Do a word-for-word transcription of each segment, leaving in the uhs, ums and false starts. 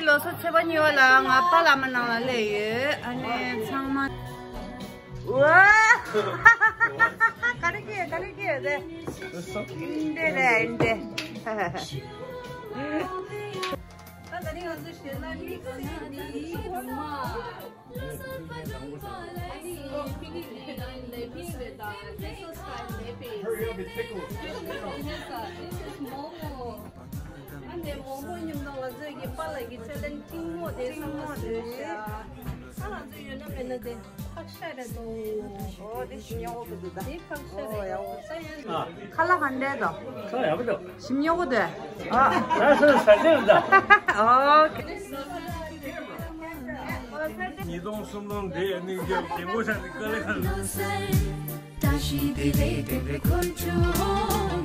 ལོ་གསར་ཚེས་པ་གཉིས་པ་ལ་ང་པཱ་ལགས་མ་ནང་ལ་སླེབས་ཡོད། ཨ་ནི་ཚང་མ། ཝ། ག་རེ་སྐྱེས་ག་རེ་སྐྱེས་ཡོད་དེ། འདི་རེད་འདི། ད་ད་རིང་ང་ཚོ་ཞལ་ལག་དམིགས་བསལ་འདི། Hurry up and take a look. ཨ་ནི་མོག་མོག་མཉམ་དུ་ང་ཚོས་ཀྱི་པཱ་ལགས་ཀྱི་ཆ་ལན་ཐིང་མོ་དེ་སང་མོ་དེ་ཤ། ཨ་ང་ཚོ་ཡོད་ན་མེད་ན་དེ་ཕག་ཤ་རེད་དོ། ཨོ་དེ་ཞིམ་ཉོག་གི་འདུག་ད། དེ་ཕག་ཤ་རེད་དོ། ཨ། ཁ་ལག་ག་འདྲས་དོ། ཁ་ལག་ཡག་པོ་འདུག། ཞིམ་ཉོག་གི་འདུག། ཨ། ད་སོ་ས་ཆ་འདུག། ཨོ་ཁེ། ཉིས་སྟོང་གསུམ་ལོ་འདི་ནི་རྒྱབ་རྒན་གོག་ཆགས་ནས་དཀའ་ལས་ཁག། བཀྲ་ཤིས་བདེ་ལེགས་བསྟན་པའི་འཁོར་ཁྱུང་།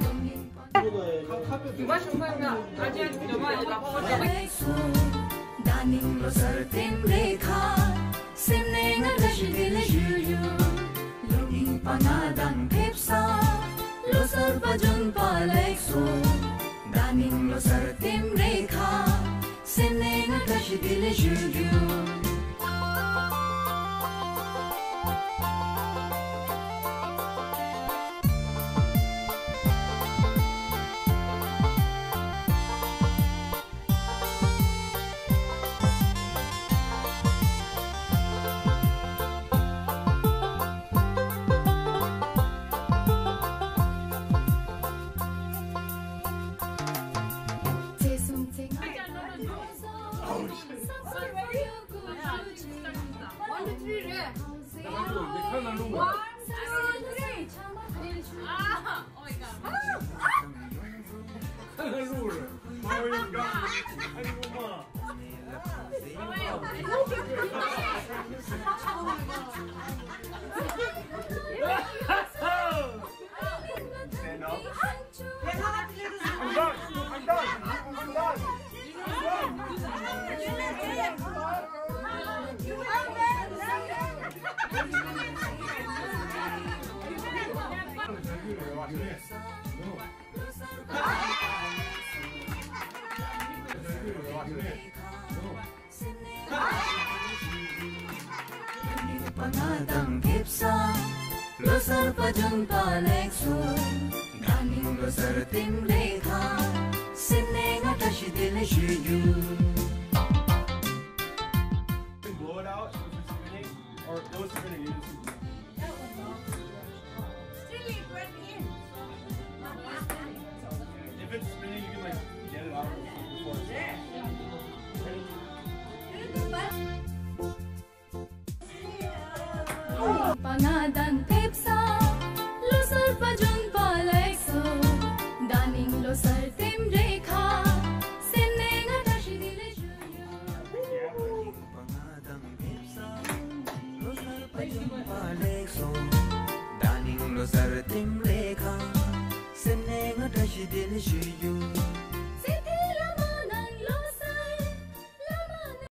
ད་ནིང་ལོ་གསར་རྟེན་འབྲེལ་ཁ། སེམས་ནས་ང་བཀྲ་ཤིས་བདེ་ལེགས་ཞུ་རྒྱུ། ལོ་རྙིང་པ་ང་དང་ཕེབས་ས། ལོ་གསར་པ་འཇོན་པ་ལེགས་སོ། ད་ནིང་ལོ་གསར་རྟེན་འབྲེལ་ཁ། སེམས་ནས་ང་བཀྲ་ཤིས་བདེ་ལེགས་ཞུ་རྒྱུ། One, two, three, རེད། One, two, three. Ah, oh my God. Stand up. I'm done. I'm done. I'm done. ང་དང་ཕེབས་ས། ལོ་གསར་པ་འཇོན་པ་ལེགས་སོ། ད་ནིང་ལོ་གསར་རྟེན་འབྲེལ་ཁ། སེམས་ནས་ང་བཀྲ་ཤིས་བདེ་ལེགས་ཞུ་རྒྱུ། Blow it out, so it's spinning, or no spinning, you just Still it went in. If it's spinning, you can, like, get it out before it's པ་ང་དང་ཕེབས་ས། ལོ་གསར་པ་འཇོན་པ་ལེགས་སོ། ད་ནིང་ལོ་གསར་རྟེན་འབྲེལ་ཁ། སེམས་ནས་ང་བཀྲ་ཤིས་བདེ་ལེགས་ཞུ་རྒྱུ། ང་དང་ཕེབས་ས། ལོ་གསར་པ་འཇོན་པ་ལེགས་སོ། ད་ནིང་ལོ་གསར་རྟེན་འབྲེལ་ཁ། སེམས་ནས་ང་བཀྲ་ཤིས་བདེ་ལེགས་ཞུ་རྒྱུ།